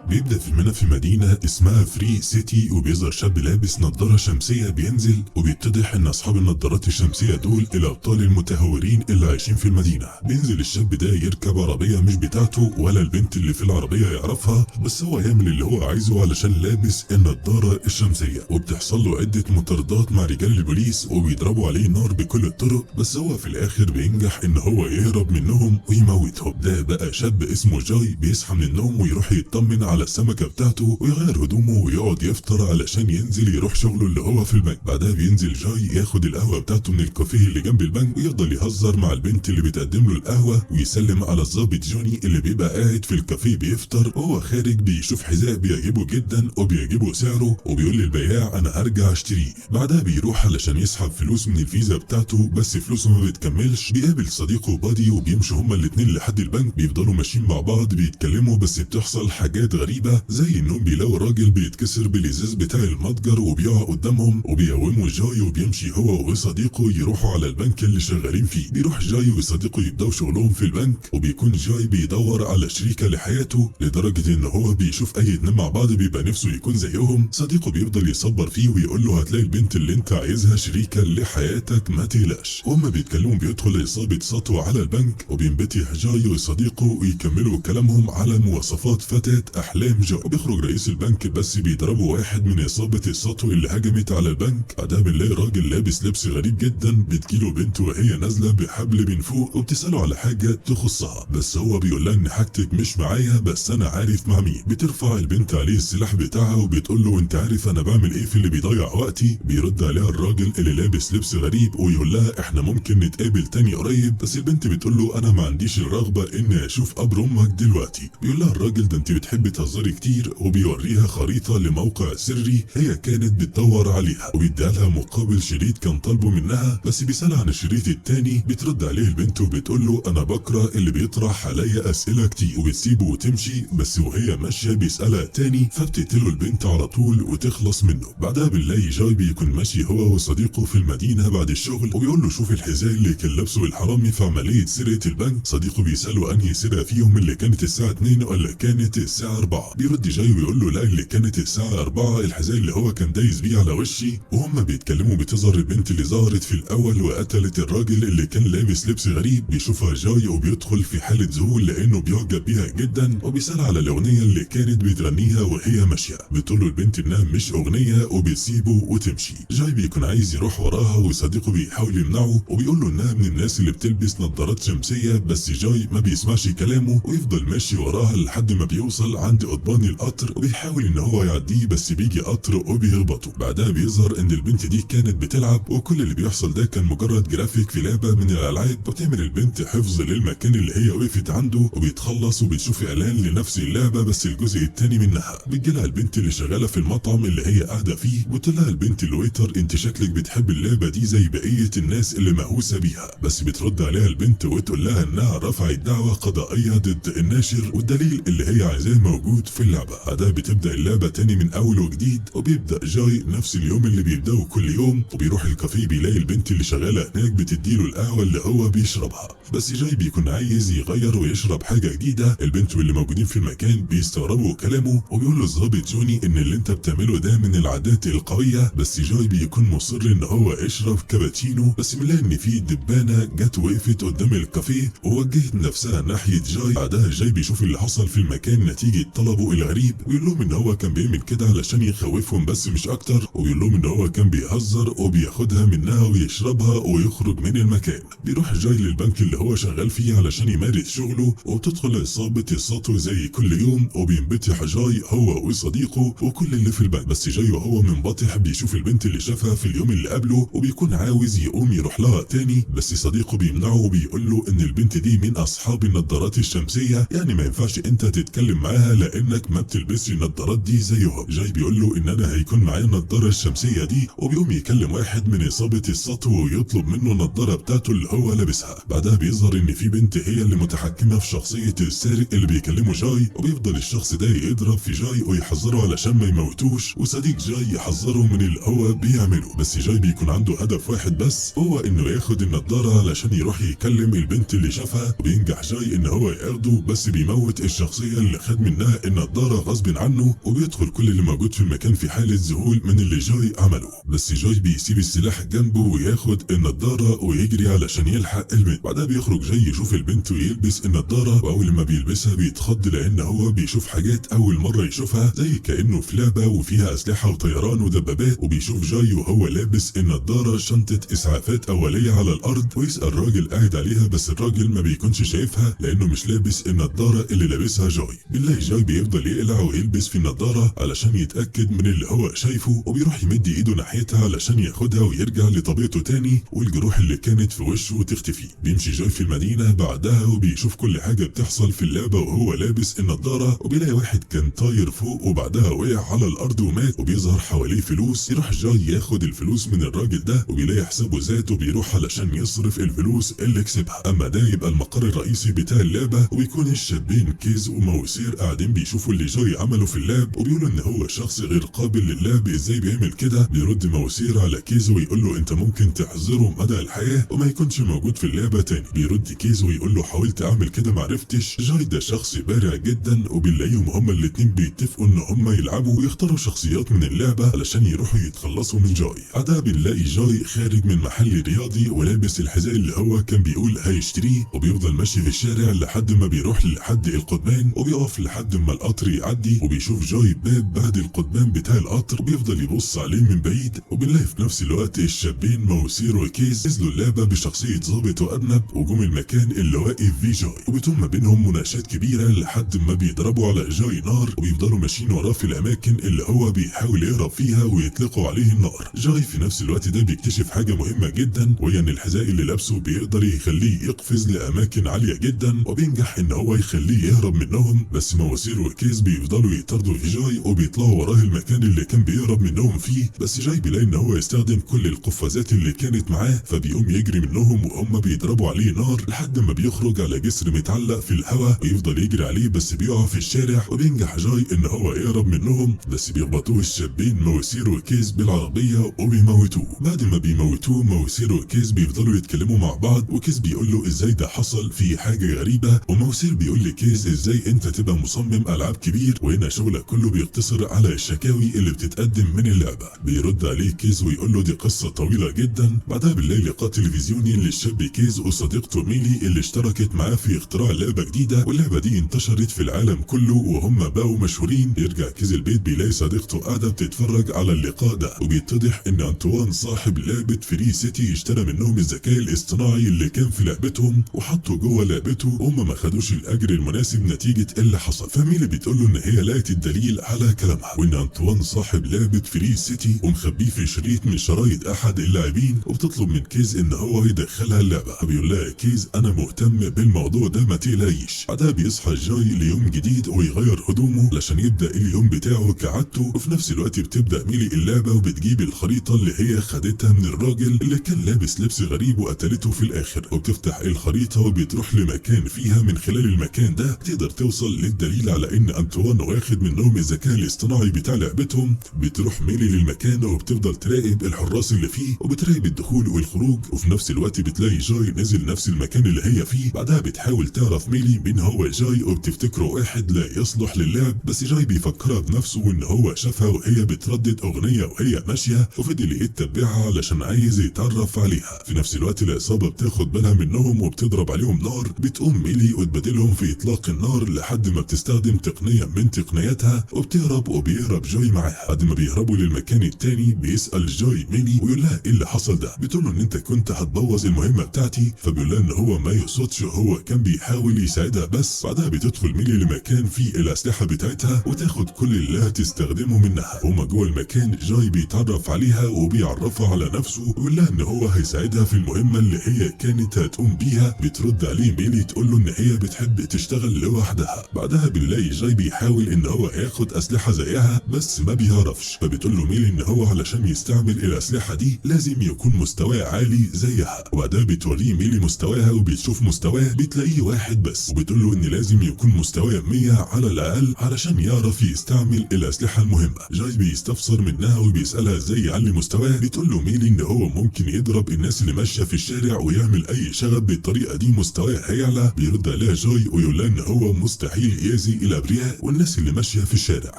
بيبدأ فيلمنا في مدينة اسمها فري سيتي، وبيظهر شاب لابس نظارة شمسية بينزل، وبيتضح ان اصحاب النظارات الشمسية دول الابطال المتهورين اللي عايشين في المدينة. بينزل الشاب ده يركب عربية مش بتاعته ولا البنت اللي في العربية يعرفها، بس هو يعمل اللي هو عايزه علشان لابس النظارة الشمسية. وبتحصل له عدة مطاردات مع رجال البوليس وبيضربوا عليه نار بكل الطرق، بس هو في الاخر بينجح ان هو يهرب منهم ويموتهم. ده بقى شاب اسمه جاي، بيصحى من النوم ويروح يطمن على السمكة بتاعته ويغير هدومه ويقعد يفطر علشان ينزل يروح شغله اللي هو في البنك. بعدها بينزل جاي ياخد القهوة بتاعته من الكافيه اللي جنب البنك، ويفضل يهزر مع البنت اللي بتقدم له القهوة، ويسلم على الضابط جوني اللي بيبقى قاعد في الكافيه بيفطر. وهو خارج بيشوف حذاء بيعجبه جدا وبيعجبه سعره، وبيقول للبياع انا هرجع اشتريه. بعدها بيروح علشان يسحب فلوس من الفيزا بتاعته، بس فلوسه ما بتكملش. بيقابل صديقه بادي وبيمشوا هما الاتنين لحد البنك، بيفضلوا ماشيين مع بعض بيتكلموا، بس بتحصل حاجات غريبة زي انهم بيلاقوا راجل بيتكسر بالازاز بتاع المتجر وبيقع قدامهم، وبيقوموا جاي وبيمشي هو وصديقه يروحوا على البنك اللي شغالين فيه. بيروح جاي وصديقه يبداوا شغلهم في البنك، وبيكون جاي بيدور على شريكة لحياته لدرجة ان هو بيشوف اي اتنين مع بعض بيبقى نفسه يكون زيهم. صديقه بيفضل يصبر فيه ويقول له هتلاقي البنت اللي انت عايزها شريكة لحياتك ما تقلقش. وهما بيتكلموا بيدخل عصابة سطو على البنك، وبينبطح جاي وصديقه ويكملوا كلامهم على مواصفات فتاة احلام جاي. وبيخرج رئيس البنك بس بيضربوا واحد من عصابة السطو اللي هجمت على البنك. بعدها بنلاقي راجل لابس لبس غريب جدا، بتجيله بنت وهي نازلة بحبل من فوق وبتسأله على حاجة تخصها، بس هو بيقول لها ان حاجتك مش معايا بس انا عارف مع مين. بترفع البنت عليه السلاح بتاعها وبتقول له انت عارف انا بعمل ايه في اللي بيضيع وقتي. بيرد عليها الراجل اللي لابس لبس غريب ويقول لها احنا ممكن نتقابل تاني قريب، بس البنت بتقول له انا ما عنديش الرغبة اني اشوف قبر امك دلوقتي. بيقول لها الراجل ده انت بتحبي تهزري كتير، وبيوريها خريطة لموقع سري هي كانت بتدور عليها، وبيديها لها مقابل شريط كان طالبه منها، بس بيسألها عن الشريط التاني. بترد عليه البنت وبتقول له انا بكره اللي بيطرح عليا اسئلة كتير، وبتسيبه وتمشي. بس وهي ماشية بيسألها تاني، فبتقتله البنت على طول وتخلص منه. بعدها بنلاقي جاي بيكون ماشي هو وصديقه في المدينة بعد الشغل، وبيقول له شوف الحذاء اللي كان لابسه الحرامي في عملية سرقة البنك. صديقه بيسأله انهي سرقة فيهم، اللي كانت الساعة 2 ولا كانت الساعة 4؟ بيرد جاي ويقول له لا، اللي كانت الساعة 4، الحذاء اللي هو كان دايس بيه على وشي. وهم بيتكلموا بتظهر البنت اللي ظهرت في الاول وقتلت الراجل اللي كان لابس لبس غريب. بيشوفها جاي وبيدخل في حالة ذهول لانه بيعجب بيها جدا، وبيسألها على الاغنية اللي كانت بتغنيها وهي ماشية. بتقول له البنت انها مش اغنية وبتسيبه وتمشي. جاي بيكون عايز يروح وراها وصديقه بيحاول يمنعه وبيقول له انها من الناس اللي بتلبس نظارات شمسية، بس جاي ما بيسمعش كلامه ويفضل ماشي وراها لحد ما بيوصل عند قضبان القطر، وبيحاول ان هو يعديه بس بيجي قطر وبيخبطه. بعدها بيظهر ان البنت دي كانت بتلعب، وكل اللي بيحصل ده كان مجرد جرافيك في لعبة من الالعاب، وتعمل البنت حفظ للمكان اللي هي وقفت عنده، وبيتخلص وبتشوف اعلان لنفس اللعبة بس الجزء التاني منها. بتجيلها البنت اللي شغالة في المطعم اللي هي قاعدة فيه، بتقول لها البنت ال waiter انت شكلك بتحب اللعبة دي زي بقية الناس اللي مهووسة بيها. بس بترد عليها البنت وتقول لها انها رفعت دعوى قضائية ضد الناشر، والدليل اللي هي عايزاه موجود في اللعبة. بعدها بتبدأ اللعبة تاني من اول وجديد، وبيبدأ جاي نفس اليوم اللي بيبدأه كل يوم، وبيروح الكافيه بيلاقي البنت اللي شغالة هناك بتديله القهوة اللي هو بيشربها، بس جاي بيكون عايز يغير ويشرب حاجة جديدة. البنت واللي موجودين في المكان بيستغربوا كلامه، وبيقول للظابط جوني ان اللي انت بتعمله ده من العادات القوية، بس جاي بيكون مصر ان هو يشرب كابتشينو. بس بنلاقي ان في دبانة جت وقفت قدام الكافيه ووجهت نفسها ناحية جاي. بعدها جاي بيشوف اللي حصل في المكان نتيجة طلبه الغريب، ويقول لهم ان هو كان بيعمل كده علشان يخوفهم بس مش اكتر، وبيقول لهم ان هو كان بيهزر وبياخدها منها ويشربها ويخرج من المكان. بيروح جاي للبنك اللي هو شغال فيه علشان يمارس شغله، وبتدخل عصابة السطو زي كل يوم، وبينبطح جاي هو وصديقه وكل اللي في البنك. بس جاي وهو منبطح بيشوف البنت اللي شافها في اليوم اللي قبله، وبيكون عاوز يقوم يروح لها تاني، بس صديقه بيمنعه وبيقول له ان البنت دي من اصحاب النظارات الشمسية، يعني ما ينفعش انت تتكلم معاها لانك ما بتلبسش النظارات دي زيهم. جاي بيقول له ان انا هيكون معايا النظارة الشمسية دي، وبيقوم يكلم واحد من عصابة السطو ويطلب منه النظارة بتاعته اللي هو لابسها. بعدها بيظهر ان في بنت هي اللي متحكمة في شخصية السارق اللي بيكلمه جاي، وبيفضل الشخص ده يضرب في جاي ويحذره علشان ما يموتوش، وصديق جاي يحذره من اللي هو بيعمله. بس جاي بيكون عنده هدف واحد بس، هو انه ياخد النظارة علشان يروح يكلم البنت اللي شافها. وبينجح جاي ان هو ياخده، بس بيموت الشخصية اللي خد منها بيقلع النضارة غصب عنه، وبيدخل كل اللي موجود في المكان في حاله ذهول من اللي جاي عمله. بس جاي بيسيب السلاح جنبه وياخد النضارة ويجري علشان يلحق البنت. بعدها بيخرج جاي يشوف البنت ويلبس النضارة، واول ما بيلبسها بيتخض لان هو بيشوف حاجات اول مرة يشوفها، زي كانه في لعبه وفيها اسلحة وطيران ودبابات. وبيشوف جاي وهو لابس النضارة شنطه اسعافات اوليه على الارض، ويسال راجل قاعد عليها، بس الراجل ما بيكونش شايفها لانه مش لابس النضارة اللي لابسها جاي. بالله جاي بيفضل يقلع ويلبس في النضارة علشان يتاكد من اللي هو شايفه، وبيروح يمد ايده ناحيتها علشان ياخدها ويرجع لطبيعته تاني، والجروح اللي كانت في وشه تختفي. بيمشي جاي في المدينة بعدها وبيشوف كل حاجة بتحصل في اللعبة وهو لابس النضارة، وبيلاقي واحد كان طاير فوق وبعدها وقع على الارض ومات، وبيظهر حواليه فلوس. يروح جاي ياخد الفلوس من الراجل ده وبيلاقي حسابه زاد، وبيروح علشان يصرف الفلوس اللي كسبها. اما ده يبقى المقر الرئيسي بتاع اللعبة، وبيكون الشابين كيز وموسير قاعدين بيشوفوا اللي جاي عمله في اللعب، وبيقولوا ان هو شخص غير قابل للعب، ازاي بيعمل كده. بيرد موسير على كيز ويقول له انت ممكن تحظره مدى الحياة وما يكونش موجود في اللعبة تاني. بيرد كيز ويقول له حاولت اعمل كده معرفتش. جاي ده شخص بارع جدا، وبنلاقيهم هما الاتنين بيتفقوا ان هما يلعبوا ويختاروا شخصيات من اللعبة علشان يروحوا يتخلصوا من جاي. بعدها بنلاقي جاي خارج من محل رياضي ولابس الحذاء اللي هو كان بيقول هيشتريه، وبيفضل ماشي في الشارع لحد ما بيروح لحد القضبان، وبيقف لحد ما القطر يعدي، وبيشوف جاي باب بعد القضبان بتاع القطر وبيفضل يبص عليه من بعيد. وبنلاقي في نفس الوقت الشابين موسير وكيز نزلوا اللعبة بشخصية ظابط وارنب وجم المكان اللي واقف فيه جاي، وبتم ما بينهم مناقشات كبيرة لحد ما بيضربوا على جاي نار، وبيفضلوا ماشيين وراه في الاماكن اللي هو بيحاول يهرب فيها ويطلقوا عليه النار. جاي في نفس الوقت ده بيكتشف حاجة مهمة جدا، وهي ان الحذاء اللي لابسه بيقدر يخليه يقفز لاماكن عالية جدا، وبينجح ان هو يخليه يهرب منهم. بس مواسير وكيز بيفضلوا يطاردوا في جاي وبيطلعوا وراه المكان اللي كان بيهرب منهم فيه، بس جاي بيلاقي ان هو يستخدم كل القفازات اللي كانت معاه، فبيقوم يجري منهم وهم بيضربوا عليه نار لحد ما بيخرج على جسر متعلق في الهواء ويفضل يجري عليه، بس بيقع في الشارع. وبينجح جاي ان هو يهرب منهم، بس بيخبطوه الشابين مواسير وكيز بالعربية وبيموتوه. بعد ما بيموتوه مواسير وكيز بيفضلوا يتكلموا مع بعض، وكيز بيقول له ازاي ده حصل، في حاجة غريبة. ومواسير بيقول لكيز ازاي انت تبقى مصمم العاب كبير وهنا شغلك كله بيقتصر على الشكاوي اللي بتتقدم من اللعبة. بيرد عليه كيز ويقول له دي قصة طويلة جدا. بعدها بنلاقي لقاء تلفزيوني للشاب كيز وصديقته ميلي اللي اشتركت معاه في اختراع لعبة جديدة، واللعبة دي انتشرت في العالم كله وهم بقوا مشهورين. يرجع كيز البيت بيلاقي صديقته قاعدة بتتفرج على اللقاء ده، وبيتضح ان انطوان صاحب لعبة Free City اشترى منهم الذكاء الاصطناعي اللي كان في لعبتهم وحطه جوه لعبته، وهم ما خدوش الاجر المناسب نتيجة اللي حصل. فميلي بتقول له ان هي لقت الدليل على كلامها، وان انطوان صاحب لعبة Free City ومخبيه في شريط من شرايط احد اللاعبين، وبتطلب من كيز ان هو يدخلها اللعبة. فبيقول لها كيز انا مهتم بالموضوع ده ما تقلقيش. بعدها بيصحى جاي ليوم جديد ويغير هدومه علشان يبدا اليوم بتاعه كعادته، وفي نفس الوقت بتبدا ميلي اللعبة وبتجيب الخريطة اللي هي خدتها من الراجل اللي كان لابس لبس غريب وقتلته في الاخر، وبتفتح الخريطة وبتروح لمكان فيها، من خلال المكان ده تقدر توصل للدليل على ان انطوان واخد منهم الذكاء الاصطناعي بتاع لعبتهم. بتروح ميلي للمكان وبتفضل تراقب الحراس اللي فيه وبتراقب الدخول والخروج، وفي نفس الوقت بتلاقي جاي نزل نفس المكان اللي هي فيه. بعدها بتحاول تعرف ميلي مين هو جاي وبتفتكره واحد لا يصلح للعب، بس جاي بيفكرها بنفسه وان هو شافها وهي بتردد اغنية وهي ماشية، وفضل يتبعها علشان عايز يتعرف عليها. في نفس الوقت العصابة بتاخد بالها منهم وبتضرب عليهم نار. بتقوم ميلي وتبادلهم في اطلاق النار لحد ما بتستخدم تقنية من تقنياتها وبتهرب، وبيهرب جاي معاها. بعد ما بيهربوا للمكان التاني بيسأل جاي ميلي ويقول لها ايه اللي حصل ده، بتقول له ان انت كنت هتبوظ المهمة بتاعتي، فبيقول لها ان هو ما يقصدش، هو كان بيحاول يساعدها بس. بعدها بتدخل ميلي لمكان فيه الاسلحة بتاعتها وتاخد كل اللي هتستخدمه منها. هما جوه المكان جاي بيتعرف عليها وبيعرفها على نفسه ويقول لها ان هو هيساعدها في المهمة اللي هي كانت هتقوم بيها. بترد عليه ميلي تقول له ان هي بتحب تشتغل لوحدها. بعدها بنلاقي جاي بيحاول ان هو ياخد اسلحة زيها بس ما بيعرفش، فبتقول له ميلي ان هو علشان يستعمل الاسلحة دي لازم يكون مستواه عالي زيها. وبعدها بتوريه ميلي مستواها وبتشوف مستواه بتلاقيه واحد بس، وبتقول له ان لازم يكون مستواه 100 على الاقل علشان يعرف يستعمل الاسلحة المهمة. جاي بيستفسر منها وبيسالها ازاي يعلي مستواه، بتقول له ميلي ان هو ممكن يضرب الناس اللي ماشية في الشارع ويعمل اي شغب بالطريقة دي مستواه هيعلى. بيرد عليها جاي ويقول لها ان هو مستحيل يأذي الابرياء والناس اللي ماشية في الشارع.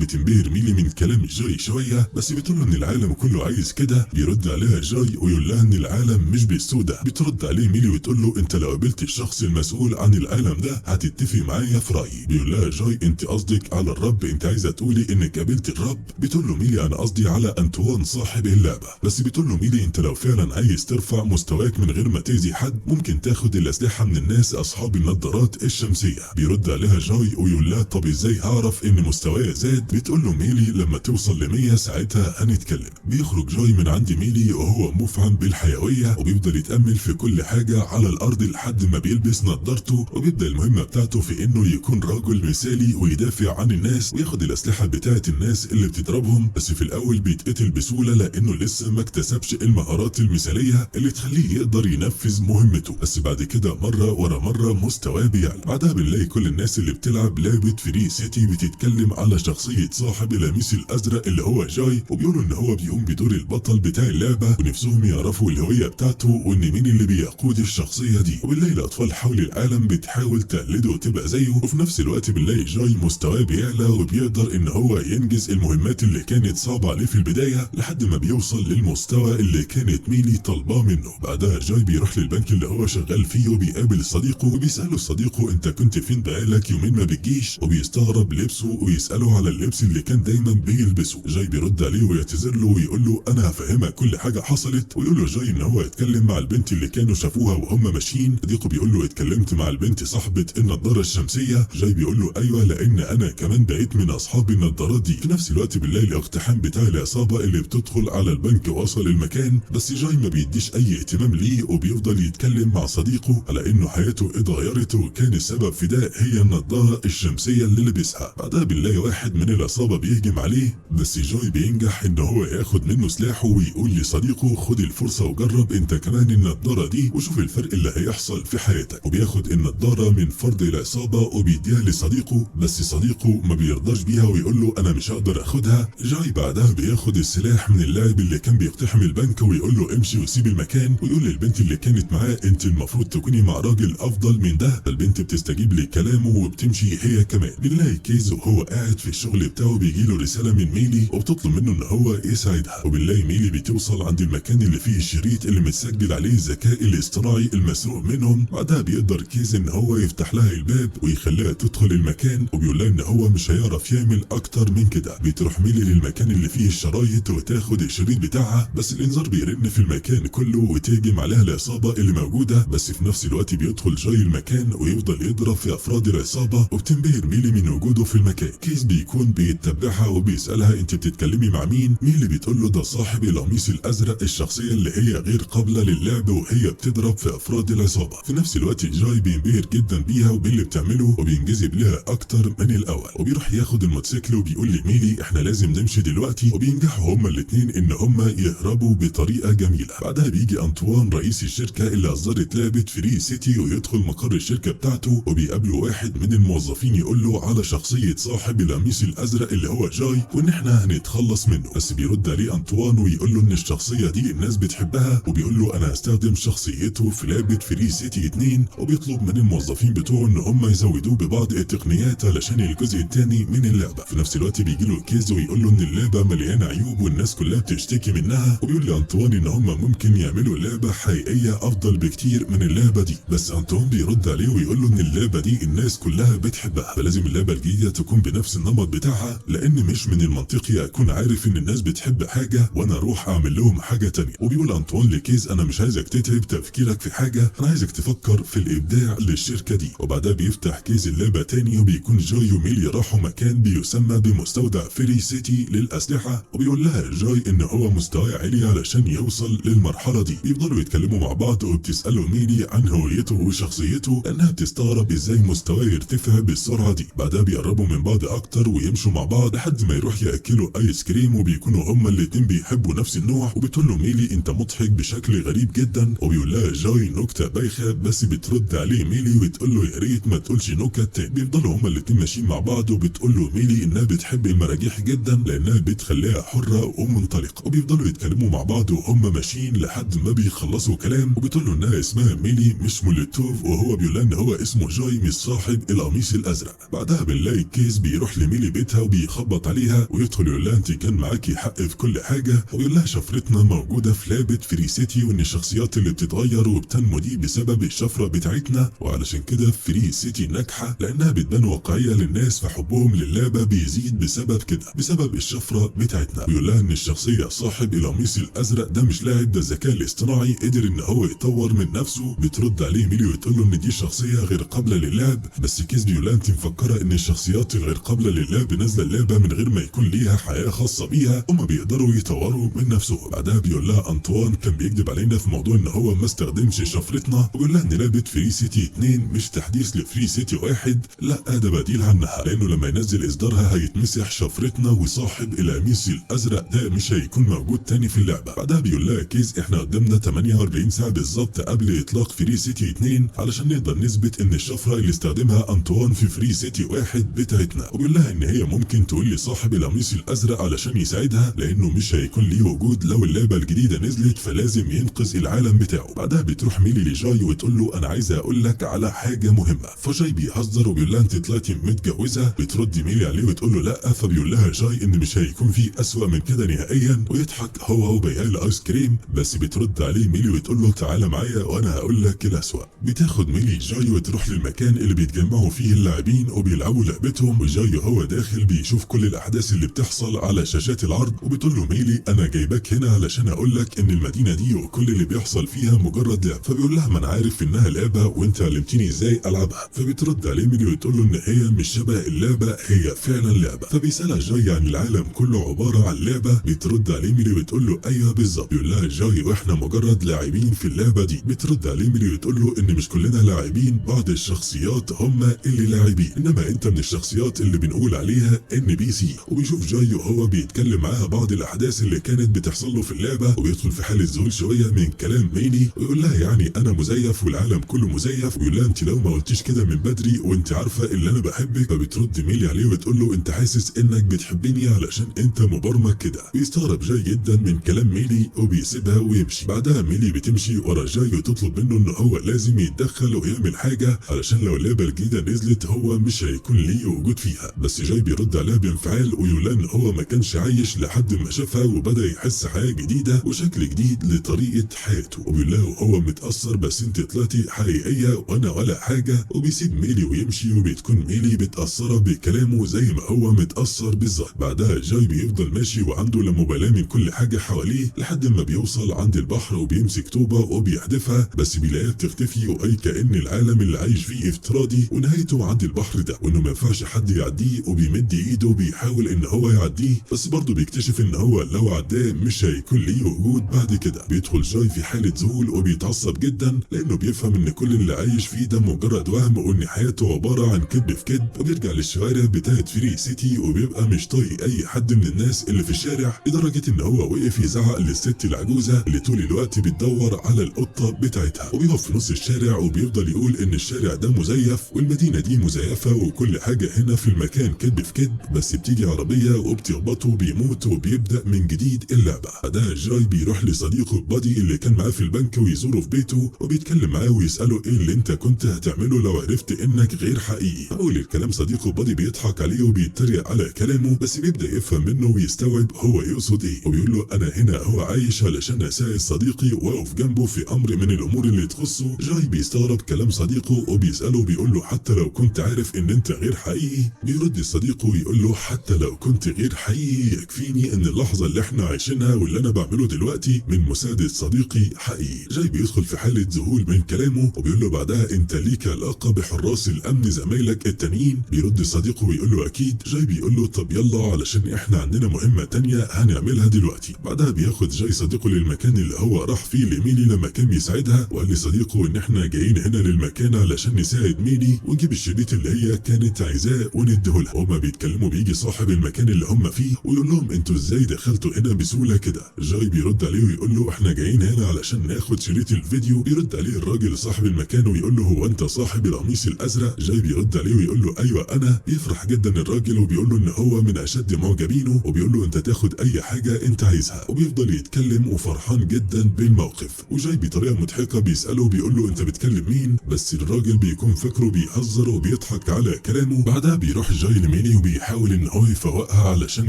بتنبهر ميلي من كلام جاي شوية، بس بتقول له ان العالم كله عايز كده. بيرد عليها جاي ويقول لها ان العالم مش بالسوء ده. بترد عليه ميلي وتقول له انت لو قابلت الشخص المسؤول عن العالم ده هتتفق معايا في رايي. بيقول لها جاي انت قصدك على الرب، انت عايزه تقولي انك قابلت الرب؟ بتقول له ميلي انا قصدي على انطوان صاحب اللعبة. بس بتقول له ميلي انت لو فعلا عايز ترفع مستواك من غير ما تاذي حد ممكن تاخد الاسلحة من الناس اصحاب النظارات الشمسية. بيرد عليها جاي ويقول لها طب ازاي هعرف ان مستواي زاد؟ بتقول له ميلي لما توصل ل100 ساعتها هنتكلم. بيخرج جاي من عند ميلي وهو مفعم بالحيويه، وبيفضل يتامل في كل حاجة على الارض لحد ما بيلبس نظارته، وبيبدا المهمة بتاعته في انه يكون رجل مثالي ويدافع عن الناس وياخد الاسلحة بتاعه الناس اللي بتضربهم. بس في الاول بيتقتل بسهولة لانه لسه ما اكتسبش المهارات المثالية اللي تخليه يقدر ينفذ مهمته. بس بعد كده مرة ورا مرة مستواه بيعلى. بعدها بنلاقي كل الناس اللي بتلعب لعبه Free City بتتكلم على شخصية صاحب القميص الازرق اللي هو جاي، وبيقولوا ان هو بيقوم بدور البطل بتاع اللعبة ونفسهم يعرفوا الهوية بتاعته وان مين اللي بيقود الشخصية دي. وبنلاقي الاطفال حول العالم بتحاول تقلده وتبقى زيه، وفي نفس الوقت بنلاقي جاي مستواه بيعلى وبيقدر ان هو ينجز المهمات اللي كانت صعبة عليه في البداية لحد ما بيوصل للمستوى اللي كانت ميلي طالباه منه. بعدها جاي بيروح للبنك اللي هو شغال فيه وبيقابل صديقه، وبيساله صديقه انت كنت فين بقالك يومين ما بتجيش، وبيستغرب لبسه ويساله على اللبس اللي كان دايما بيلبسه. جاي بيرد عليه ويعتذر له ويقول له انا هفهمك كل حاجة حصلت، ويقول له جاي ان هو اتكلم مع البنت اللي كانوا شافوها وهم ماشيين. صديقه بيقول له اتكلمت مع البنت صاحبه النضارة الشمسية؟ جاي بيقول له ايوه لان انا كمان بقيت من اصحاب النضارات دي. في نفس الوقت بنلاقي الاقتحام بتاع العصابة اللي بتدخل على البنك وصل المكان، بس جاي ما بيديش اي اهتمام ليه وبيفضل يتكلم مع صديقه على انه حياته اتغيرت وكان السبب في ده هي النضارة الشمسية اللي لبسها. بعدها بنلاقي واحد من العصابة بيهجم عليه، بس جاي بينجح ان هو ياخد منه سلاحه ويقول لصديقه خد الفرصة وجرب انت كمان النضارة دي وشوف الفرق اللي هيحصل في حياتك. وبياخد النضارة من فرد العصابة وبيديها لصديقه، بس صديقه ما بيرضاش بيها ويقول له انا مش هقدر اخدها. جاي بعدها بياخد السلاح من اللاعب اللي كان بيقتحم البنك ويقول له امشي وسيب المكان، ويقول للبنت اللي كانت معاه انت المفروض تكوني مع راجل افضل من ده. البنت بتستجيب لكلامه وبتمشي هي كمان. بنلاقي كيز وهو قاعد في الشغل بتاعه بيجي له رسالة من ميلي وبتطلب منه ان هو يساعدها. وبنلاقي ميلي بتوصل عند المكان اللي فيه الشريط اللي متسجل عليه الذكاء الاصطناعي المسروق منهم. بعدها بيقدر كيز ان هو يفتح لها الباب ويخليها تدخل المكان، وبيقول لها ان هو مش هيعرف يعمل اكتر من كده. بتروح ميلي للمكان اللي فيه الشرايط وتاخد الشريط بتاعها، بس الانذار بيرن في المكان كله وتهجم عليها العصابة اللي موجودة. بس في نفس الوقت بيدخل جاي المكان ويفضل يضرب في افراد العصابة، وبتنبهر ميلي من وجوده في المكان. كيز بيكون بيتبعها وبيسالها انت بتتكلمي مع مين؟ ميلي بتقول له ده صاحب القميص الازرق، الشخصية اللي هي غير قابله للعب وهي بتضرب في افراد العصابة. في نفس الوقت جاي بينبهر جدا بيها وباللي بتعمله وبينجذب لها اكتر من الاول، وبيروح ياخد الموتوسيكل وبيقول لميلي احنا لازم نمشي دلوقتي، وبينجحوا هما الاثنين ان هما يهربوا بطريقة جميلة. بعدها بيجي انطوان رئيس الشركة اللي اصدرت لعبه Free City ويدخل مقر الشركة بتاعته، وبيقابله واحد من الموظفين يقول له على شخصية صاحب القميص الازرق اللي هو جاي وان احنا هنتخلص منه. بس بيرد عليه انطوان ويقول له ان الشخصية دي الناس بتحبها، وبيقول له انا هستخدم شخصيته في لعبه Free City 2، وبيطلب من الموظفين بتوعه ان هم يزودوه ببعض التقنيات علشان الجزء الثاني من اللعبة. في نفس الوقت بيجي له كيز ويقول له ان اللعبة مليانة عيوب والناس كلها بتشتكي منها، وبيقول لانطوان ان هم ممكن يعملوا لعبه حقيقية افضل بكتير من اللعبة دي. بس انطوان بيرد عليه ويقول له ان اللعبة دي الناس كلها بتحبها، فلازم اللعبة الجديدة تكون بنفس النمط بتاعها، لان مش من المنطقي اكون عارف ان الناس بتحب حاجة وانا اروح اعمل لهم حاجة تانية. وبيقول انطوان لكيز انا مش عايزك تتعب تفكيرك في حاجة، انا عايزك تفكر في الابداع للشركة دي. وبعدها بيفتح كيز اللعبة تاني، وبيكون جاي وميلي راحوا مكان بيسمى بمستودع Free City للاسلحه، وبيقول لها جاي ان هو مستواه عالي علشان يوصل للمرحلة دي. بيفضلوا يتكلموا مع بعض وبتساله ميلي عن هويته وشخصيته لانها بتستغرب ازاي مستواه يرتفع بالسرعة دي. بعدها بيقربوا من بعض اكتر ويمشوا مع بعض لحد ما يروح ياكلوا ايس كريم، وبيكونوا هما الاتنين بيحبوا نفس النوع. وبتقول له ميلي انت مضحك بشكل غريب جدا، وبيقول لها جاي نكتة بايخة، بس بترد عليه ميلي وتقول له يا ريت ما تقولش نكت تاني. بيفضلوا هما الاتنين ماشيين مع بعض، وبتقول له ميلي انها بتحب المراجيح جدا لانها بتخليها حره ومنطلقه. وبيفضلوا يتكلموا مع بعض وهم ماشيين لحد ما بيخلصوا كلام، وبتقول له انها اسمها ميلي مش مولوتوف، وهو بيقول لها ان هو اسمه جاي مش صاحب القميص الازرق. بعدها بنلاقي كيز بيروح لميلي بيتها وبيخبط عليها ويدخل يقول لها انت كان معاكي حق في كل حاجة، ويقول لها شفرتنا موجودة في لعبه Free City، وان الشخصيات اللي بتتغير وبتنمو دي بسبب الشفرة بتاعتنا، وعلشان كده Free City ناجحة لانها بتبان واقعية للناس، فحبهم للعبة بيزيد بسبب كده، بسبب الشفرة بتاعتنا. ويقول لها ان الشخصية صاحب القميص الازرق ده مش لاعب، ده الذكاء الاصطناعي قدر ان هو يطور من نفسه. بترد عليه ميلي وتقول له ان دي شخصية غير قابله للعب، بس كيز بيقول لها انت مفكرة ان الشخصيات الغير قابله للعب نازله اللعبة من غير ما يكون ليها حياة خاصة بيها، هما بيقدروا يطوروا من نفسهم. بعدها بيقول لها انطوان كان بيكذب علينا في موضوع ان هو ما استخدمش شفرتنا، وبيقول لها ان لعبه Free City 2 مش تحديث ل Free City 1، لا ده بديل عنها، لانه لما ينزل اصدارها هيتمسح شفرتنا وصاحب القميص الازرق ده مش هيكون موجود تاني في اللعبة. بعدها بيقول لها كيز احنا قدامنا 48 ساعة بالظبط قبل اطلاق Free City 2 علشان نقدر نثبت ان الشفرة اللي استخدمها انطوان في Free City 1 بتاعتنا، وبيقول لها ان هي ممكن تقول لصاحب القميص الازرق علشان يساعدها لانه مش هيكون ليه وجود لو اللعبة الجديدة نزلت، فلازم ينقذ العالم بتاعه. بعدها بتروح ميلي لجاي وتقول له انا عايزه اقول لك على حاجة مهمة، فجاي بيهزر وبيقول لها انت طلعتي متجوزة. بترد ميلي عليه وتقول له لا، فبيقول لها جاي ان مش هيكون في اسوأ من كده نهائيا، ويضحك هو وبياع الايس كريم. بس بترد عليه ميلي وتقول له تعالى معايا وانا هقول لك الاسوأ. بتاخد ميلي جاي وتروح للمكان اللي بيتجمعوا فيه اللاعبين وبيلعبوا لعبتهم، وجاي وهو داخل بيشوف كل الاحداث اللي بتحصل على شاشات العرض، وبتقول له ميلي انا جايباك هنا علشان اقول لك ان المدينة دي وكل اللي بيحصل فيها مجرد لعب. فبيقول لها ما انا عارف انها لعبه وانت علمتني ازاي العبها. فبترد عليه ميلي وتقول له ان هي مش شبه اللعبة، هي فعلا لعبه. فبيسالها جاي عن العالم كله عبارة عن لعبه. بترد عليه ميلي وتقول له ايوه بالظبط. بيقول لها جاي واحنا مجرد لاعبين في اللعبة دي. بترد عليه ميلي وتقول له ان مش كلنا لاعبين، بعض الشخصيات هم اللي لاعبين، انما انت من الشخصيات اللي بنقول عليها NPC. وبيشوف جاي وهو بيتكلم معاها بعض الاحداث اللي كانت بتحصل له في اللعبة، وبيدخل في حاله ذهول شوية من كلام ميلي، ويقول لها يعني انا مزيف والعالم كله مزيف، ويقول لها انت لو ما قلتيش كده من بدري وانت عارفه اللي انا بحبك. فبترد ميلي عليه وتقول له انت حاسس انك بتحبني علشان انت مبرمج كده. بيستغرب جاي جدا من كلام ميلي وبيسيبها ويمشي. بعدها ميلي بتمشي ورا جاي وتطلب منه ان هو لازم يتدخل ويعمل حاجة علشان لو اللعبة الجديدة نزلت هو مش هيكون ليه وجود فيها. بس جاي بيرد عليها بانفعال ويقول ان هو ما كانش عايش لحد ما شافها وبدا يحس حياة جديدة وشكل جديد لطريقه حياته، وبيقول لها وهو متاثر بس انت طلعتي حقيقية وانا ولا حاجة. وبيسيب ميلي ويمشي، وبتكون ميلي متاثرة بكلامه زي ما هو متاثر بالظبط. بعدها جاي بيفضل ماشي وعنده لا مبالاة من كل حاجة حواليه لحد ما بيوصل عند البحر وبيمسك طوبة وبيحدفها، بس بيلاقيها بتختفي، واي كأن العالم اللي عايش فيه افتراضي ونهايته عند البحر ده، وانه ما ينفعش حد يعديه. وبيمد ايده وبيحاول ان هو يعديه، بس برضه بيكتشف ان هو لو عداه مش هيكون ليه وجود بعد كده. بيدخل جاي في حاله ذهول وبيتعصب جدا لانه بيفهم ان كل اللي عايش فيه ده مجرد وهم وان حياته عبارة عن كذب في كذب. وبيرجع للشوارع بتاعت Free City وبيبقى مش طايق اي حد من الناس اللي في الشارع، لدرجة ان هو وقف يزعق للست العجوزة اللي طول الوقت بتدور على القطة بتاعتها، وبيقف في نص الشارع وبيفضل يقول ان الشارع ده مزيف والمدينة دي مزيفة وكل حاجة هنا في المكان كذب في كذب. بس بتيجي عربية وبتخبطه بيموت وبيبدا من جديد اللعبة. بعدها جاي بيروح لصديقه بادي اللي كان معاه في البنك ويزوره في بيته، وبيتكلم معاه ويساله ايه اللي انت كنت هتعمله لو عرفت انك غير حقيقي. اول الكلام صديقه بادي بيضحك عليه وبيتريق على كلامه، بس بيبدا يفهم منه ويستوعب هو يقصد ايه، وبيقول له انا هنا هو عايش علشان اساعد صديقي واقف جنبه في امر من الامور اللي تخصه. جاي بيستغرب كلام صديقه وبيساله بيقول له حتى لو كنت عارف ان انت غير حقيقي؟ بيرد صديقه ويقول له حتى لو كنت غير حقيقي يكفيني ان اللحظة اللي احنا عايشينها واللي انا بعمله دلوقتي من مساعدة صديقي حقيقي. جاي بيدخل في حاله ذهول من كلامه وبيقول له بعدها انت ليك علاقة بحراس الامن زمايلك التانيين؟ بيرد صديقه ويقول له اكيد. جاي بيقول له طب يلا علشان احنا عندنا مهمة تانية هنعملها دلوقتي. بعدها بياخد جاي صديقه للمكان اللي هو راح فيه لميلي لما كان بيساعدها، وقال لصديقه ان احنا جايين هنا للمكان علشان نساعد ميلي ونجيب الشريط اللي هي كانت عايزاه ونديه لها. وهما بيتكلموا بيجي صاحب المكان اللي هم فيه ويقول لهم انتوا ازاي دخلتوا هنا بسهولة كده؟ جاي بيرد عليه ويقول له احنا جايين هنا علشان ناخد شريط الفيديو. بيرد عليه الراجل صاحب المكان ويقول له هو انت صاحب القميص الازرق؟ جاي بيرد عليه ويقول له ايوه انا. بيفرح جدا الراجل وبيقول له ان هو من اشد معجبينه، وبيقول له انت تاخد اي حاجة انت عايزها، وبيفضل يتكلم وفرحان جدا بالموقف. وجاي بطريقة مضحكة بيساله بيقول له انت بتكلم مين؟ بس الراجل بيكون فاكره بيهزر وبيضحك على على كلامه. بعدها بيروح جاي لميلي وبيحاول ان هو يفوقها علشان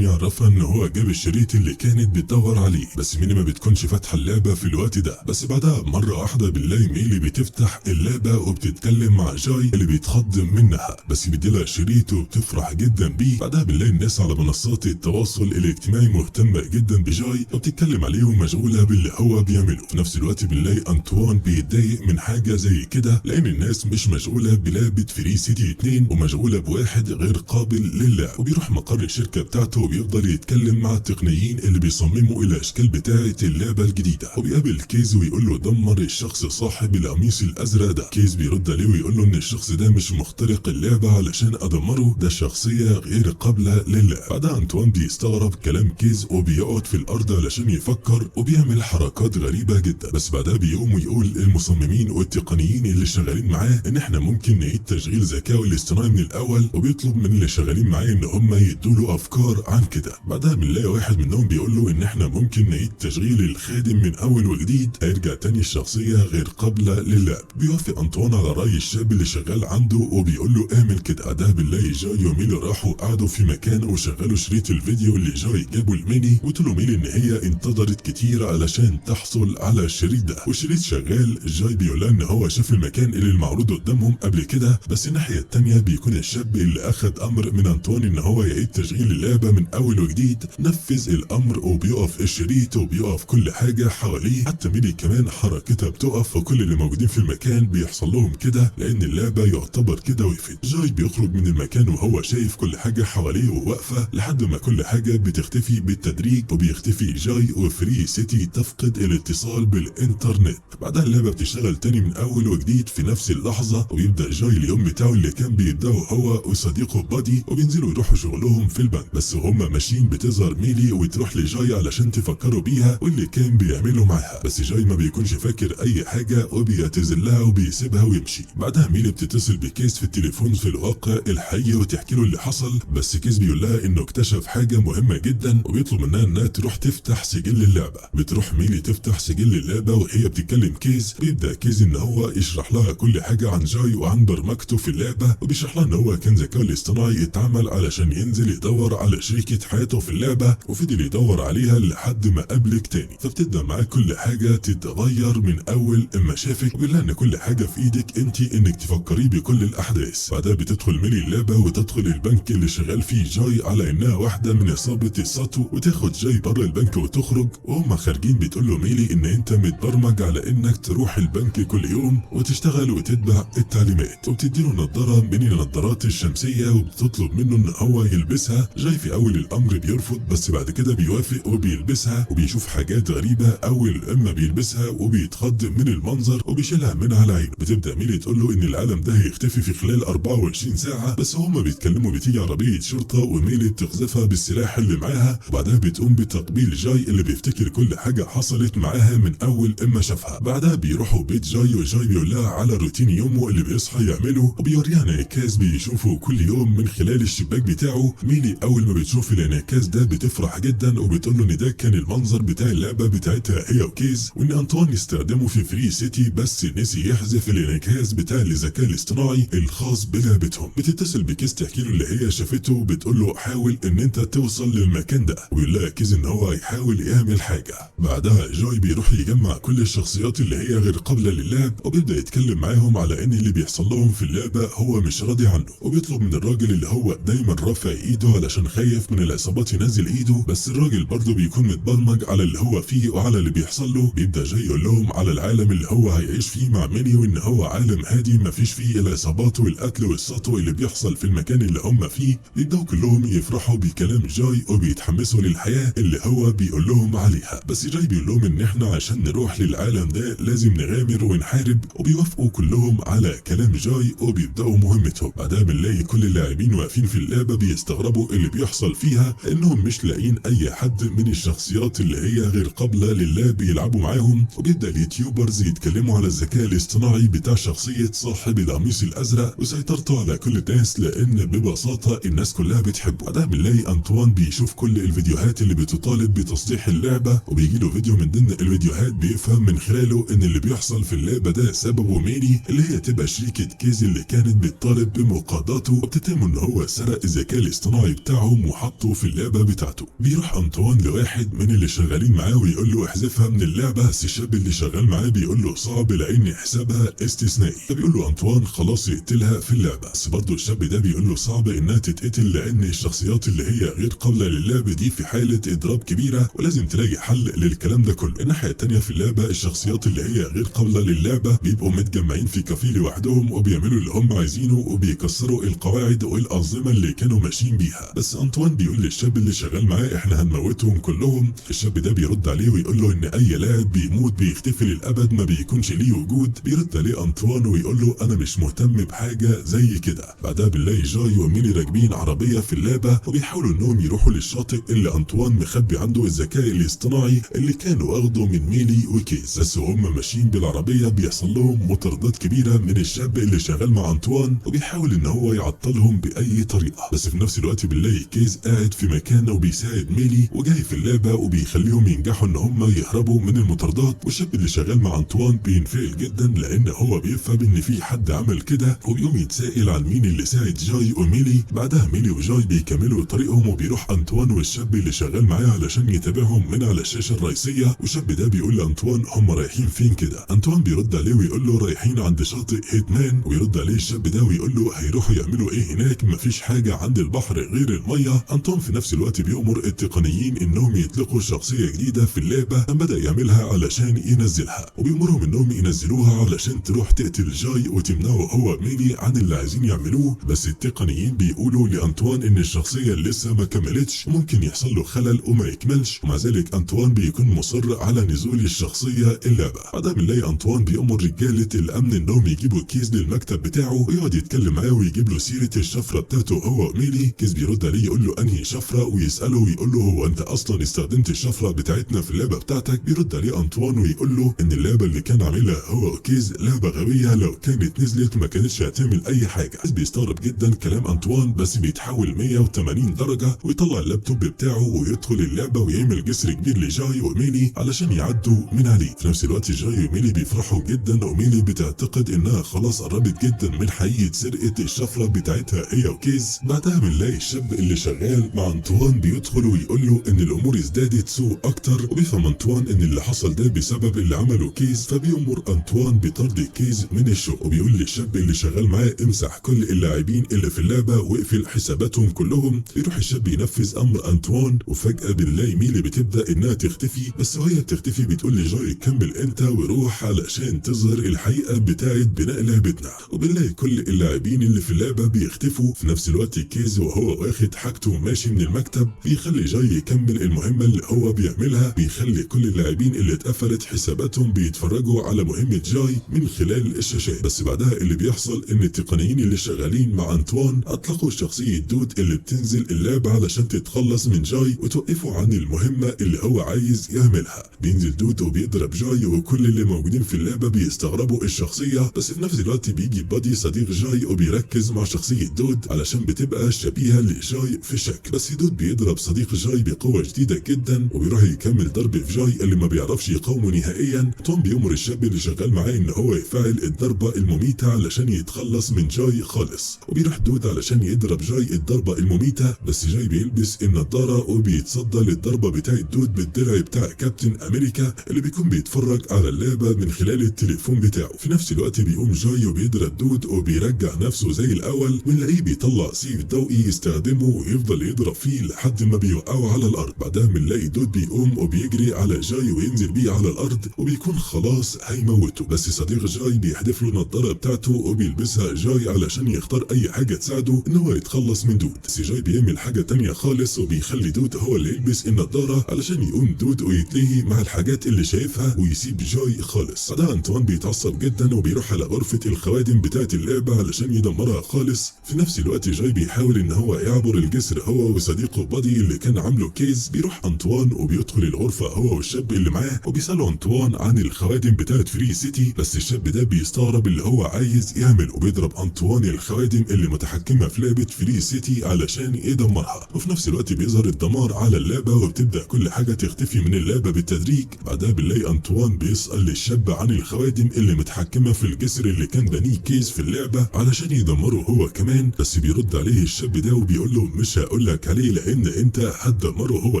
يعرفها ان هو جاب الشريط اللي كانت بتدور عليه، بس ميلي ما بتكونش فاتحة اللعبة في الوقت ده. بس بعدها مرة واحدة بنلاقي ميلي بتفتح اللعبة وبتتكلم مع جاي اللي بيتخض منها، بس بيديلها شريط وبتفرح جدا بيه. بعدها بنلاقي الناس على منصات التواصل الاجتماعي مهتمة جدا بجاي وبتتكلم عليه ومشغوله باللي هو بيعمله. في نفس الوقت بنلاقي انطوان بيتضايق من حاجة زي كده لان الناس مش مشغولة بلعبه Free City 2 ومشغوله بواحد غير قابل للعب. وبيروح مقر الشركة بتاعته وبيفضل يتكلم مع التقنيين اللي بيصمموا الاشكال بتاعه اللعبة الجديدة، وبيقابل كيز ويقول له دمر الشخص صاحب القميص الازرق ده. كيز بيرد عليه ويقول له ان الشخص ده مش مخترق اللعبة علشان ادمره، ده شخصية غير قابله للعب. بعدها انطوان بيستغرب كلام كيز وبيقعد في الارض علشان يفكر وبيعمل حركات غريبة جدا. بس بعدها بيقوم ويقول للمصممين والتقنيين اللي شغالين معاه ان احنا ممكن نعيد تشغيل ذكائه الاصطناعي من الاول، وبيطلب من اللي شغالين معاه ان هم يدوا له افكار عن كده. بعدها بنلاقي واحد منهم بيقول له ان احنا ممكن نعيد تشغيل الخادم من اول وجديد، هيرجع تاني الشخصية غير قابله للعب. بيوافق انطوان على راي الشاب اللي شغال عنده وبيقول له اعمل كده. بعدها بنلاقي جاي وميلي راحوا قعدوا في مكان وشغلوا شريط الفيديو اللي جاي جابه لميلي، وتقول له ميلي ان هي انتظرت كتير علشان تحصل على الشريط ده، والشريط شغال. جاي بيقول ان هو شاف المكان اللي المعروض قدامهم قبل كده، بس الناحية التانية بيكون الشاب اللي اخد امر من انطوان ان هو يعيد تشغيل اللعبة من اول وجديد نفذ الامر، وبيقف الشريط وبيقف كل حاجة حواليه، حتى ميلي كمان حركتها بتقف، وكل اللي موجودين في المكان بيحصل لهم كده لان اللعبة يعتبر كده وقفت. جاي بيخرج من المكان وهو شايف كل حاجة حواليه وواقفه لحد ما كل حاجة بتختفي بالتدريج، وبيختفي جاي و Free City تفقد الاتصال بالانترنت. بعدها اللعبة بتشتغل تاني من اول وجديد في نفس اللحظة، وبيبدا جاي اليوم بتاعه اللي كان بيبداه هو وصديقه بادي، وبينزلوا يروحوا شغلهم في البنك. بس وهما ماشيين بتظهر ميلي وتروح لجاي علشان تفكروا بيها واللي كان بيعمله معاها، بس جاي ما بيكونش فاكر اي حاجة وبيعتذر لها وبيسيبها ويمشي. بعدها ميلي بتتصل بكيس في التليفون في الواقع الحقيقي وتحكي له اللي حصل، بس كيس بيقول لها انه اكتشف حاجة مهمة جدا وبيطلب منها انها تروح تفتح سجل اللعبة. بتروح ميلي تفتح سجل اللعبة وهي بتتكلم كيز، بيبدا كيز ان هو يشرح لها كل حاجة عن جاي وعن برمجته في اللعبة، وبيشرح لها ان هو كان ذكاء الاصطناعي اتعمل علشان ينزل يدور على شريكه حياته في اللعبة، وفضل يدور عليها لحد ما قابلك تاني. فبتبدا معاه كل حاجة تتغير من اول اما شافك، وبيقول لها ان كل حاجة في ايدك انت انك تفكريه بكل الاحداث. بعدها بتدخل ميلي اللعبة وتدخل البنك اللي شغال فيه جاي على انها واحدة من عصابة الساتو، وتاخد جاي بره البنك وتخرج. وهم خارجين بتقول له ميلي ان انت متبرمج على انك تروح البنك كل يوم وتشتغل وتتبع التعليمات، وبتديله نظاره من النظارات الشمسية وبتطلب منه ان هو يلبسها. جاي في اول الامر بيرفض، بس بعد كده بيوافق وبيلبسها، وبيشوف حاجات غريبة اول اما بيلبسها وبيتخض من المنظر وبيشيلها من على عينه. بتبدا ميلي تقول له ان العالم ده هيختفي في خلال 24 ساعة، بس هما بيتكلموا بتيجي عربية شرطه وميلي بتقذفها بالسلاح اللي معاها، وبعدها بتقوم بتقبيل جاي اللي بيفتكر كل حاجة حصلت معاها من اول اما شافها. بعدها بيروحوا بيت جاي، وجاي بيقول لها على روتين يومه اللي بيصحى يعمله، وبيوريها انعكاس بيشوفه كل يوم من خلال الشباك بتاعه. ميلي اول ما بتشوف الانعكاس ده بتفرح جدا وبتقول له ان ده كان المنظر بتاع اللعبة بتاعتها هي وكيز، وان انطوان استخدمه في Free City بس نسي يحذف الانعكاس بتاع الذكاء الاصطناعي الخاص بلعبتهم. بتتصل بكيز تحكي له اللي هي شافته وبتقول له حاول ان انت توصل للمكان ده، ويقول لها كيز ان هو هيحاول يعمل حاجة. بعدها جاي بيروح يجمع كل الشخصيات اللي هي غير قابله للعب، وبيبدا يتكلم معاهم على ان اللي بيحصل لهم في اللعبة هو مش راضي عنه، وبيطلب من الراجل اللي هو دايما رافع ايده علشان خايف من العصابات ينزل ايده، بس الراجل برضه بيكون متبرمج على اللي هو فيه وعلى اللي بيحصل له. بيبدا جاي يقول لهم على العالم اللي هو هيعيش فيه مع ميلي، وان هو عالم هادي مفيش فيه العصابات والقتل والسطو اللي بيحصل في المكان اللي هم فيه. بيبداوا كلهم يفرحوا بكلام جاي وبيتحمسوا للحياة اللي هو بيقول لهم عليها، بس جاي بيقول لهم ان احنا عشان نروح للعالم ده لازم نغامر ونحارب، وبيوافقوا كلهم على كلام جاي وبيبداوا مهمتهم. بعدها بنلاقي كل اللاعبين واقفين في اللعبة بيستغربوا اللي بيحصل فيها، انهم مش لاقيين اي حد من الشخصيات اللي هي غير قابله للعب يلعبوا معاهم. وبيبدا ال YouTubers يتكلموا على الذكاء الاصطناعي بتاع شخصية صاحب القميص الازرق وسيطرته على كل الناس، لان ببساطة الناس كلها بتحبه. بعدها بنلاقي انطوان بيشوف كل الفيديوهات اللي بتطالب بتصليح اللعبة، وبيجي له فيديو من ضمن الفيديوهات بيفهم من خلاله ان اللي بيحصل في اللعبة ده سببه ميلي اللي هي تبقى شريكه كيز اللي كانت بتطالب بيطالب بمقاضاته، وبتتهمه ان هو سرق الذكاء الاصطناعي بتاعهم وحطه في اللعبة بتاعته. بيروح انطوان لواحد من اللي شغالين معاه ويقول له احذفها من اللعبة، بس الشاب اللي شغال معاه بيقول له صعب لان حسابها استثنائي. فبيقول له انطوان خلاص اقتلها في اللعبة، بس برضه الشاب ده بيقول له صعب انها تتقتل لان الشخصيات اللي هي غير قابلة للعب دي في حالة اضراب كبيرة ولازم تلاقي حل للكلام ده كله. الناحية التانية في اللعبة الشخصيات اللي هي غير قابلة للعبة بيبقوا متجمعين في كافيه لوحدهم وبيعملوا اللي هم عايزينه وبيكسروا القواعد والأنظمة اللي كانوا ماشيين بيها. بس انطوان بيقول للشاب اللي شغال معاه احنا هنموتهم كلهم. الشاب ده بيرد عليه ويقول له ان اي لاعب بيموت بيختفي للابد ما بيكونش ليه وجود. بيرد عليه انطوان ويقول له انا مش مهتم بحاجة زي كده. بعدها بنلاقي جاي وميلي راكبين عربية في اللعبة وبيحاولوا انهم يروحوا للشاطئ اللي انطوان مخبي عنده الذكاء الاصطناعي اللي كانوا واخده من ميلي وكيز. بس وهم ماشيين بالعربية بيحصل لهم مطاردات كبيرة من الشاب اللي شغال مع انطوان وبيحاول ان هو يعطلهم باي طريقه. بس في نفس الوقت بنلاقي كيز قاعد في مكانه وبيساعد ميلي وجاي في اللعبة وبيخليهم ينجحوا ان هم يهربوا من المطاردات. والشاب اللي شغال مع انطوان بينفعل جدا لان هو بيفهم ان في حد عمل كده، وبيقوم يتسائل عن مين اللي ساعد جاي وميلي. بعدها ميلي وجاي بيكملوا طريقهم وبيروح انطوان والشاب اللي شغال معاه علشان يتابعهم من على الشاشة الرئيسية. والشاب ده بيقول لانطوان هم رايحين فين كده؟ انطوان بيرد عليه ويقول له رايحين عند شاطئ هيتمان. ويرد عليه الشاب ده ويقول له هيروحوا يعملوا ايه هناك؟ مفيش حاجة عند البحر غير المية. انطوان في نفس الوقت بيأمر التقنيين انهم يطلقوا شخصية جديدة في اللعبة بدأ يعملها علشان ينزلها، وبيأمرهم انهم ينزلوها علشان تروح تقتل جاي وتمنعه هو ميلي عن اللي عايزين يعملوه. بس التقنيين بيقولوا لانطوان ان الشخصية لسه ما كملتش وممكن يحصل له خلل وما يكملش، ومع ذلك انطوان بيكون مصر على نزول الشخصية اللعبة. بعدها بنلاقي انطوان بيأمر رجاله الامن انهم يجيبوا كيز للمكتب بتاعه ويقعد يتكلم معاه ويجيب له سيره الشفرة بتاعته هو وميلي. كيز بيرد عليه يقول له انهي شفرة، ويساله ويقول له هو انت اصلا استخدمت الشفرة بتاعتنا في اللعبة بتاعتك؟ بيرد عليه انطوان ويقول له ان اللعبة اللي كان عاملها هو وكيز لعبه غبية، لو كانت نزلت ما كانتش هتعمل اي حاجة. كيز بيستغرب جدا كلام انطوان، بس بيتحول 180 درجه ويطلع اللابتوب بتاعه ويدخل اللعبة ويعمل جسر كبير لجاي وميلي علشان يعدوا من عليه. في نفس الوقت جاي وميلي بيفرحوا جدا، وميلي بتعتقد انها خلاص قربت جدا من حقيقة سرقه الشفرة بتاعتها هي وكيز. بعدها بنلاقي الشاب اللي شغال مع انطوان بيدخل ويقول له ان الامور ازدادت سوء اكتر، وبيفهم انطوان ان اللي حصل ده بسبب اللي عمله كيز، فبيأمر انطوان بطرد كيز من الشغل، وبيقول للشاب اللي شغال معاه امسح كل اللاعبين اللي في اللعبة واقفل حساباتهم كلهم. بيروح الشاب ينفذ امر انطوان، وفجاة بنلاقي ميلي بتبدا انها تختفي، بس وهي بتختفي بتقول لجاي كمل انت وروح علشان تظهر الحقيقة بتاعت بناء لعبتنا. وبنلاقي كل اللاعبين اللي في اللعبة بيختفوا. في نفس الوقت كيز وهو واخد حاجته وماشي من المكتب بيخلي جاي يكمل المهمة اللي هو بيعملها، بيخلي كل اللاعبين اللي اتقفلت حساباتهم بيتفرجوا على مهمة جاي من خلال الشاشات. بس بعدها اللي بيحصل ان التقنيين اللي شغالين مع انطوان اطلقوا شخصية دود اللي بتنزل اللعبة علشان تتخلص من جاي وتوقفه عن المهمة اللي هو عايز يعملها. بينزل دود وبيضرب جاي وكل اللي موجودين في اللعبة بيستغربوا الشخصية، بس في نفس الوقت بيجي بادي صديق جاي وبيركز مع شخصية دود علشان بتبقى شبيهه لجاي في الشكل. بس دود بيضرب صديق جاي بقوة شديدة جدا وبيروح يكمل ضرب في جاي اللي ما بيعرفش يقاومه نهائيا. انطوان بيأمر الشاب اللي شغال معاه ان هو يفعل الضربة المميته علشان يتخلص من جاي خالص، وبيروح دود علشان يضرب جاي الضربة المميته، بس جاي بيلبس النضارة وبيتصدى للضربه بتاعه دود بالدرع بتاع كابتن امريكا اللي بيكون بيتفرج على اللعبة من خلال التليفون بتاعه. في نفس الوقت بيقوم جاي وبيضرب دود وبيرجع نفسه زي الاول، ونلاقيه بيطلع سيف ضوئي يستخدمه ويفضل يضرب فيه لحد ما بيوقعه على الارض. بعدها بنلاقي دود بيقوم وبيجري على جاي وينزل بيه على الارض وبيكون خلاص هيموته، بس صديق جاي بيحدف له النضارة بتاعته وبيلبسها جاي علشان يختار اي حاجة تساعده ان هو يتخلص من دود. بس جاي بيعمل حاجة تانية خالص وبيخلي دود هو اللي يلبس النضارة علشان يقوم دود ويتلهي مع الحاجات اللي شايفها ويسيب جاي خالص. بعدها انطوان بيتعصب جدا وبيروح على غرفة الخوادم بتاعه اللعبة علشان يدمرها خالص. في نفس الوقت جاي بيحاول ان هو يعبر الجسر هو وصديقه بادي اللي كان عامله كيز. بيروح انطوان وبيدخل الغرفة هو والشاب اللي معاه وبيساله انطوان عن الخوادم بتاعه فري سيتي، بس الشاب ده بيستغرب اللي هو عايز يعمل وبيضرب انطوان الخوادم اللي متحكمه في لعبه فري سيتي علشان يدمرها. وفي نفس الوقت بيظهر الدمار على اللعبة وبتبدا كل حاجة تختفي من اللعبة بالتدريج. بعدها بنلاقي انطوان بيسال للشاب عن الخوادم اللي متحكمه في الجسر اللي كان بنيه كيز في اللعبة علشان علشان يدمره هو كمان، بس بيرد عليه الشاب ده وبيقول له مش هقول لك عليه لان انت هتدمره هو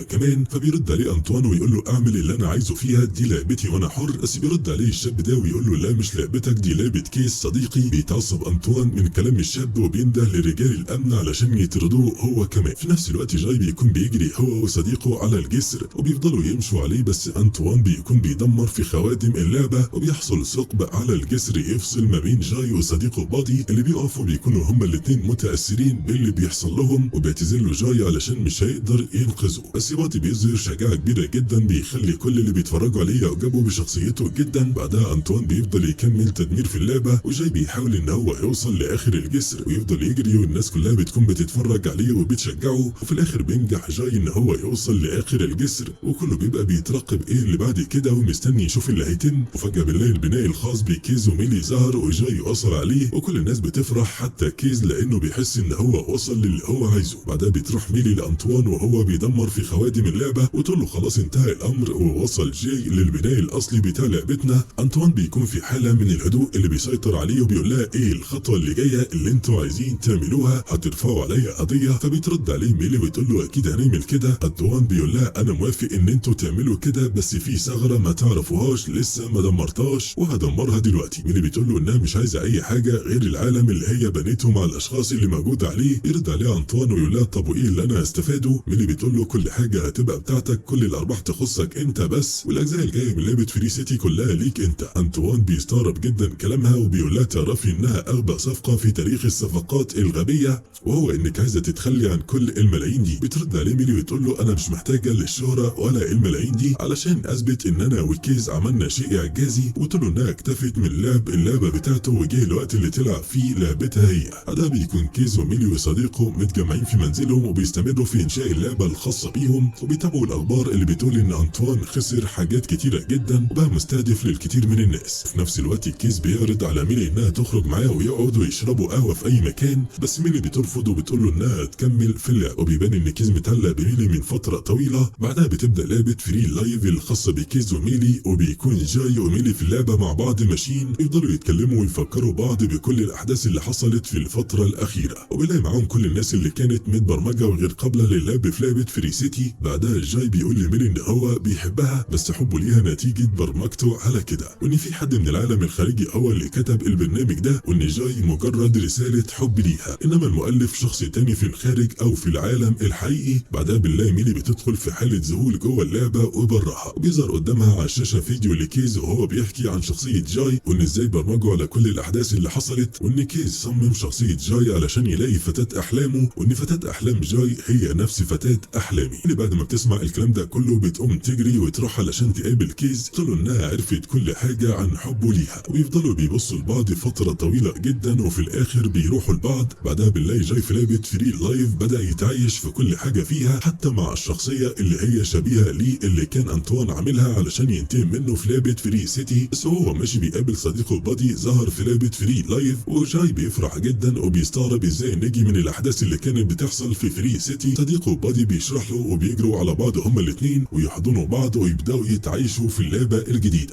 كمان. فبيرد عليه انطوان ويقول له اعمل اللي انا عايزه فيها، دي لعبتي وانا حر. بس بيرد عليه الشاب ده ويقول له لا مش لعبتك، دي لعبة كيس صديقي. بيتعصب انطوان من كلام الشاب وبينده لرجال الامن علشان يطردوه هو كمان. في نفس الوقت جاي بيكون بيجري هو وصديقه على الجسر وبيفضلوا يمشوا عليه، بس انطوان بيكون بيدمر في خوادم اللعبة وبيحصل ثقب على الجسر يفصل ما بين جاي وصديقه بادي اللي بيقفوا بيكونوا هما الاتنين متأثرين باللي بيحصل لهم، وبيعتذر له جاي علشان مش هيقدر ينقذه. بس بادي بيظهر شجاعة كبيرة جدا بيخلي كل اللي بيتفرجوا عليه يعجبوا بشخصيته جدا. بعدها انطوان بيفضل يكمل تدمير في اللعبة، وجاي بيحاول ان هو يوصل لاخر الجسر ويفضل يجري والناس كلها بتكون بتتفرج عليه وبتشجعه، وفي الاخر بينجح جاي ان هو يوصل لاخر الجسر، وكله بيبقى بيترقب ايه اللي بعد كده ومستني يشوف اللي هيتم. وفجأة بنلاقي البناء الخاص بكيز وميلي ظهر وجاي وصل عليه، وكل الناس بتفرح حتى كيز لانه بيحس ان هو وصل للي هو عايزه. بعدها بتروح ميلي لانطوان وهو بيدمر في خوادم اللعبة وتقول له خلاص انتهى الامر ووصل جاي للبناء الاصلي بتاع لعبتنا. انطوان بيكون في حالة من الهدوء اللي بيسيطر عليه وبيقول لها ايه الخطوة اللي جاية اللي انتوا عايزين تعملوها، هترفعوا عليا قضية؟ فبترد عليه ميلي وتقول له اكيد هنعمل كده. انطوان بيقول لها انا موافق ان انتوا تعملوا كده، بس في ثغرة ما تعرفوهاش لسه ما دمرتهاش وهدمرها دلوقتي. ميلي بتقول له انها مش عايزة اي حاجة غير العالم اللي هي بنيته مع الاشخاص اللي موجود عليه. يرد عليها انطوان ويقول لها طب وايه اللي انا هستفاده؟ ميلي بتقول له كل حاجة هتبقى بتاعتك، كل الارباح تخصك انت بس، والاجزاء الجاية من لعبة Free City كلها ليك انت. انطوان بيستغرب جدا كلامها وبيقول لها تعرفي انها اغبى صفقة في تاريخ الصفقات الغبية، وهو انك عايزة تتخلي عن كل الملايين دي. بترد عليه ميلي وتقول له انا مش محتاجة للشهرة ولا الملايين دي علشان اثبت ان انا وكيز عملنا شيء اعجازي، وتقول له انها اكتفت من لعب اللعبة بتاعته وجه الوقت اللي تلعب فيه لعبتها هي. ده بيكون كيز وميلي وصديقه متجمعين في منزلهم وبيستمروا في انشاء اللعبة الخاصة بيهم، وبيتابعوا الاخبار اللي بتقول ان انطوان خسر حاجات كتيرة جدا وبقى مستهدف للكثير من الناس. في نفس الوقت كيز بيعرض على ميلي انها تخرج معاه ويقعدوا يشربوا قهوة في اي مكان، بس ميلي بترفض وبتقول له انها تكمل في اللعب، وبيبان ان كيز متعلق بميلي من فترة طويلة. بعدها بتبدا لعبة Free Life الخاصة بكيز وميلي، وبيكون جاي وميلي في اللعبة مع بعض ماشيين يفضلوا يتكلموا ويفكروا بعض بكل الاحداث اللي حصلت في الفترة الاخيرة، وبيلاقي معاهم كل الناس اللي كانت متبرمجة وغير قابلة للعب في لعبة Free City. بعدها جاي بيقول لميلي ان هو بيحبها بس حبه ليها نتيجة برمجته على كده، وان في حد من العالم الخارجي هو اللي كتب البرنامج ده، وان جاي مجرد رسالة حب ليها، انما المؤلف شخص تاني في الخارج او في العالم الحقيقي. بعدها بالله ميلي بتدخل في حالة ذهول جوه اللعبة وبراها، وبيظهر قدامها على الشاشة فيديو لكيز وهو بيحكي عن شخصية جاي وان ازاي برمجة على كل الاحداث اللي حصلت، وان كيز صمم شخصية جاي علشان يلاقي فتاة احلامه، وان فتاة احلام جاي هي نفس فتاة احلامي. اللي بعد ما بتسمع الكلام ده كله بتقوم تجري وتروح علشان تقابل كيز، تقول له انها عرفت كل حاجة عن حبه ليها، ويفضلوا بيبصوا لبعض فترة طويلة جدا، وفي الاخر بيروحوا لبعض. بعدها بنلاقي جاي في لعبة Free Life بدأ يتعايش في كل حاجة فيها، حتى مع الشخصية اللي هي شبيهة ليه اللي كان انطوان عاملها علشان ينتقم منه في لعبة Free City. بس هو ماشي بيقابل صديقه بادي ظهر في لعبة Free Life، وجاي بيفرح جدا وبيستغرب ازاي نجي من الاحداث اللي كانت بتحصل في Free City. صديقه بادي بيشرح له وبيجروا على بعض هما الاتنين ويحضنوا بعض ويبداوا يتعايشوا في اللعبة الجديدة.